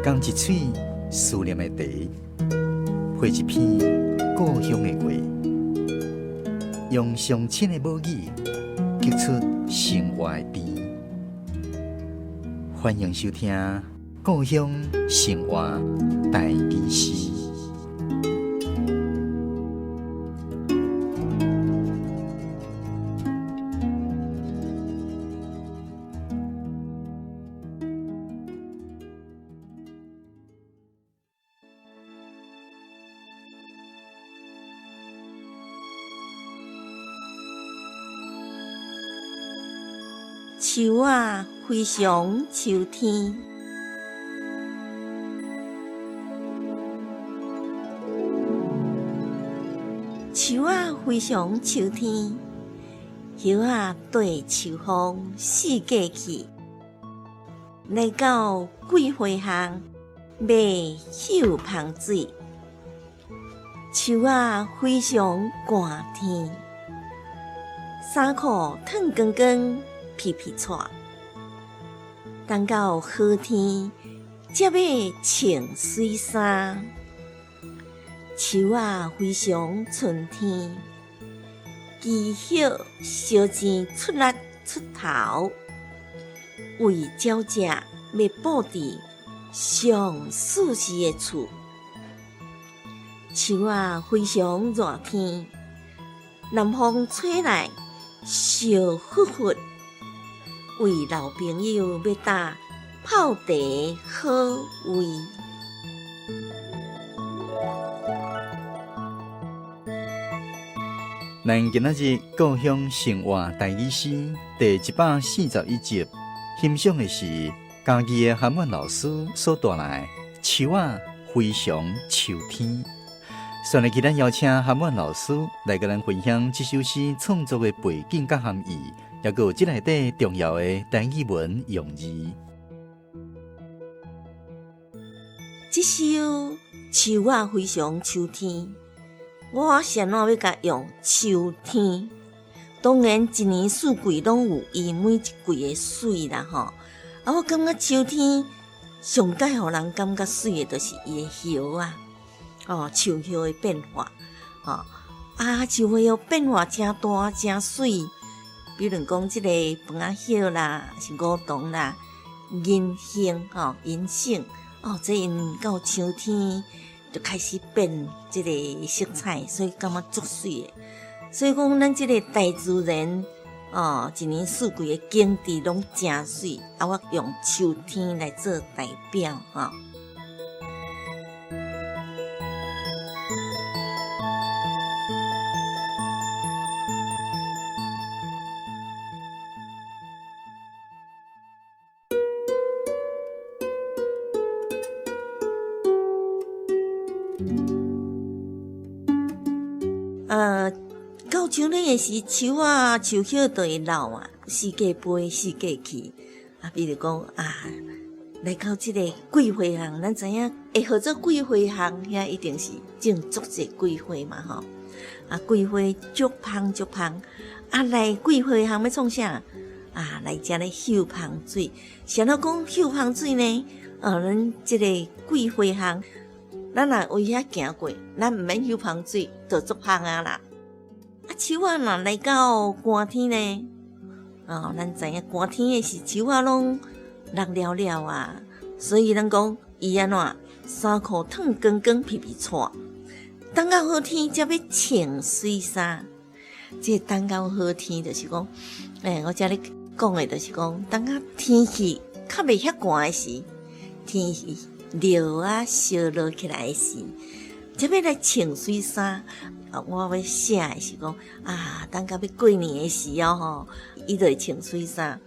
共一喙思念的茶，配一篇故乡的话，用上亲的母语，激出生活的甜。欢迎收听《故乡生活台语诗》。树仔非常秋天，树仔非常秋天，叶仔缀秋风四界去，来到桂花巷买秀芳水。树仔非常寒天，衫裤脱光光，皮皮掣，等到好天才欲穿媠衫。树仔非常春天，枝叶相争出力出头，为鸟食欲布置上舒适的厝。树仔非常热天，南风吹来烧忽忽，为老朋友欲搭泡茶好位。咱今仔日故乡生活台语诗第141集，欣赏的是嘉义的韩婉老师所带来《树仔非常秋天》。上日期咱邀请韩婉老师来佮咱分享这首诗创作的背景佮含义，也阁有这内底重要的台语文用字。这首《树仔非常秋天》，我是按怎欲共用秋天？当然，一年四季攏有伊每一季的媠啦吼。我感觉秋天上盖予人感觉媠的，就是伊的叶仔，树叶的变化，树叶变化诚大诚媠。比如讲，这个枫仔叶啦，是梧桐啦，银杏吼，银杏哦，这𪜶到秋天就开始变这个色彩，所以感觉足媠的。所以讲，咱这个大自然哦，一年四季的景致拢诚媠。我用秋天来做代表吼。到秋天的时，树仔树叶就会老啊，四界飞，四界去。比如讲啊，来到这个桂花巷，咱知影会号做桂花巷，遐一定是种足济桂花嘛吼。桂花足芳足芳。来桂花巷欲创啥？来遮咧嗅芳水。是按怎讲嗅芳水呢？咱这个桂花巷，咱若为遐行过，咱毋免嗅芳水，就足芳啊啦。树仔若来到寒天呢？咱知影寒天的时，树仔拢落了了啊，所以咱讲伊按怎衫裤脱光光，皮皮掣，等到好天才欲穿媠衫。这等到好天就是讲，我遮咧讲的就是讲，等到天气较袂遐寒的时，天气热啊烧落起来的时，才欲来穿媠衫。我欲写的是讲啊，等到欲过年的时候吼，伊就会穿媠衫。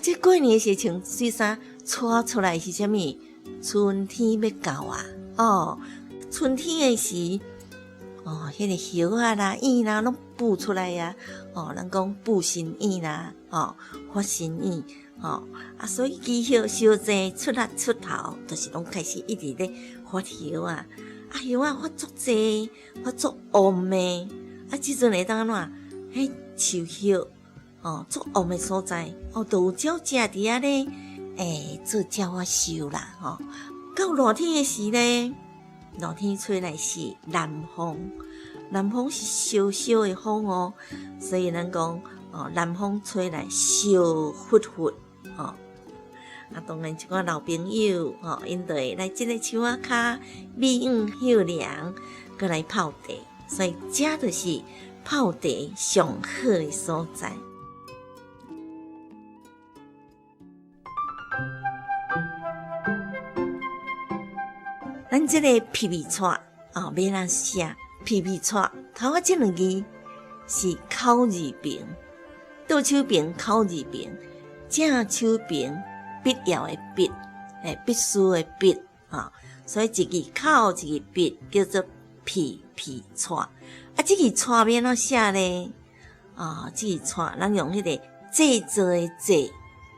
这过年的时穿媠衫，带出来是啥物？春天欲到啊！春天的时，彼个叶仔啦、叶啦，拢浮出来啊！人讲浮新叶啦，发新叶，所以枝叶小济出力出头，就是拢开始一直咧发叶仔。叶仔发足济，发足旺的。这阵会当按怎？彼树叶，足旺的所在，就有鸟食伫遐咧，做鸟仔兽啦，到熱天的時呢，熱天吹來是南風，南風是燒燒的風哦，所以咱講哦，南風吹來燒忽忽哦。啊，當然一寡老朋友吼，𪜶就會來這个樹仔跤避雨歇涼，閣來泡茶，所以這就是泡茶上好的所在。咱這个皮皮蔡哦，欲按怎寫？皮皮蔡頭仔這兩字是口字邊，倒手邊口字邊，正手邊必要的必，必須的必，吼，所以一字口一字必，叫做皮皮蔡。啊，這字蔡欲按怎寫呢？啊，這字蔡，咱用彼个製作的製，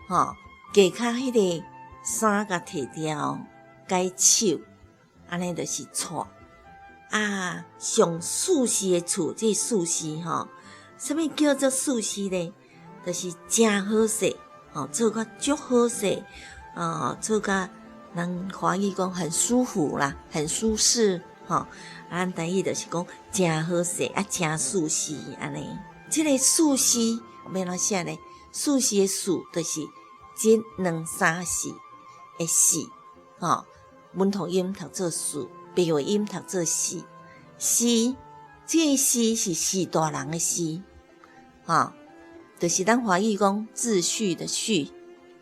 吼，加較彼个衫共提掉，改手。按呢就是蔡啊，上舒適的厝，這舒適吼，啥物叫做舒適呢？就是誠好勢，吼，做甲足好勢，哦，做甲咱華語講很舒服啦，很舒適，吼。啊，咱台語就是講誠好勢啊，誠舒適按呢。這个舒適欲按怎寫呢？舒適的舒就是一、兩、三、四的四，吼。文讀音讀做四，白話音讀做四。序，這个序是序大人的序，吼，就是咱華語講秩序的序，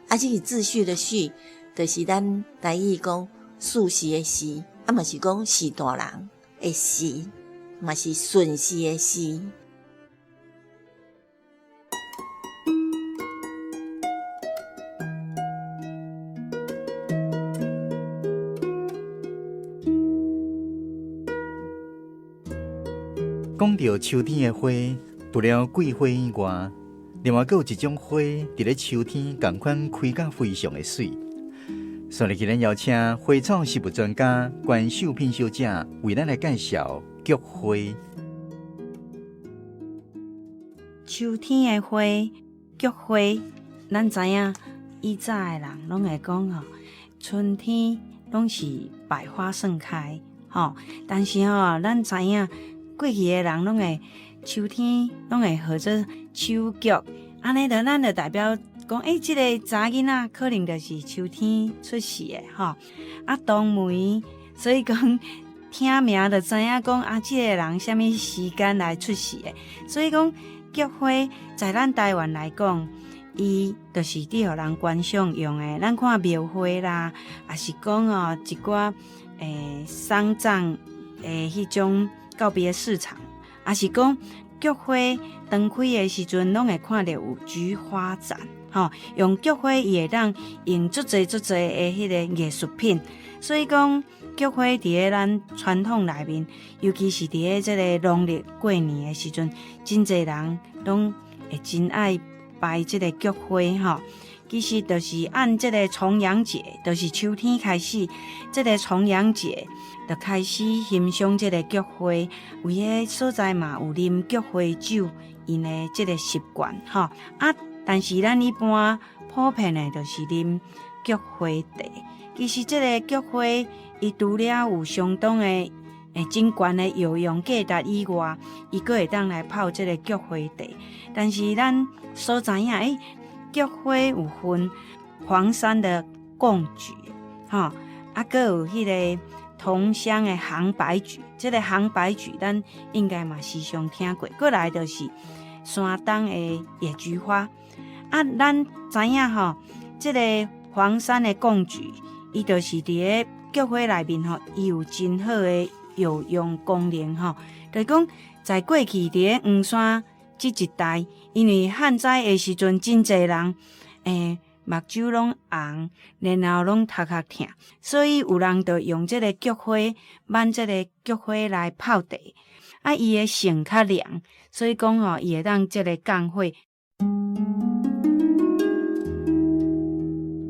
啊，這个秩序的序，就是咱台語講序時的序，啊嘛是講序大人的序，嘛是順序的序。講到秋天的花，除了桂花以外，另外閣有一種花，佇咧秋天仝款開甲非常的媠。所以今日邀請花草植物專家關秀品小姐為咱來介紹菊花。秋天的花，菊花，咱知影以早的人攏會講吼，春天攏是百花盛開，吼，但是吼，咱知影過去的人攏會秋天攏會號做秋菊，按呢就咱就代表講，欸，這个查囡仔可能就是秋天出世的吼。啊，冬梅，所以講聽名就知影講啊，這个人啥物時間來出世的。所以講菊花在咱台灣來講，伊就是佇予人觀賞用的。咱看廟會啦，抑是講哦一寡喪葬的彼種告別市場，抑是講菊花當開的時陣，攏會看著有菊花展，吼，用菊花伊會當用足濟足濟的彼个藝術品。所以講菊花佇咧咱傳統內面，尤其是佇咧這个農曆過年的時陣，真濟人攏會真愛擺這个菊花，吼。其實就是按這个重陽節，就是秋天開始，這个重陽節就開始欣賞這个菊花，有的所在嘛有啉菊花酒，𪜶的這个習慣，吼。啊，但是咱一般普遍的，就是啉菊花茶。其實這个菊花，伊除了有相當的真懸的藥用價值以外，伊閣會當來泡這个菊花茶。但是咱所知影，欸，菊花有分黃山的貢菊，吼，啊，閣有彼个桐鄉的杭白菊，這个杭白菊咱應該嘛時常聽過。閣來就是山東的野菊花，啊，咱知影吼，這个黃山的貢菊，伊就是佇咧菊花內面吼，伊有真好的藥用功能吼，就是講在過去佇咧黃山這一帶，因為旱災的時陣，真濟人，目睭攏紅，然後攏頭殼疼，所以有人就用這個菊花，挽這個菊花來泡茶，啊，伊的性較涼，所以講吼，伊會當這个降火。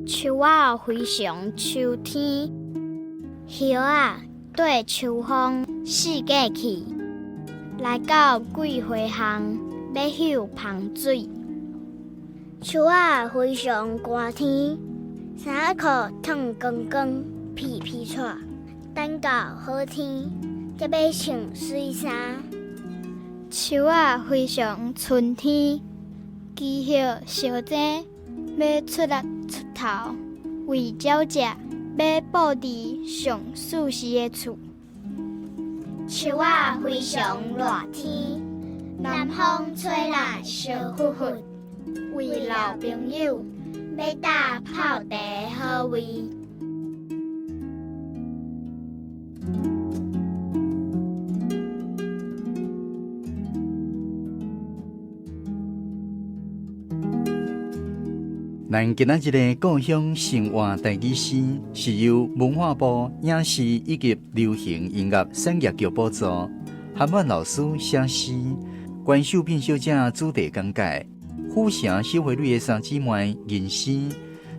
樹仔非常秋天，葉仔綴秋風四界去，來到桂花巷欲嗅芳水。樹仔非常寒天，衫仔褲脫光光。皮皮剉，等到好天，才欲穿媠衫。樹仔非常春天，枝葉相爭，欲出力出頭，為鳥食，欲布置上舒適的厝。樹仔非常熱天，南風吹來燒烌烌，為老朋友欲搭泡茶好位。咱今仔日的故鄉生活台語詩，是由文化部影視以及流行音樂產業局補助，韓曼老師寫詩，關秀敏小姐主題講解，府城小花女的三姊妹吟詩，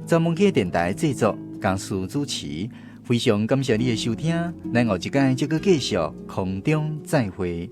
專門去電台製作，江蘇主持。非常感謝你的收聽，咱後一擺再閣繼續空中再會。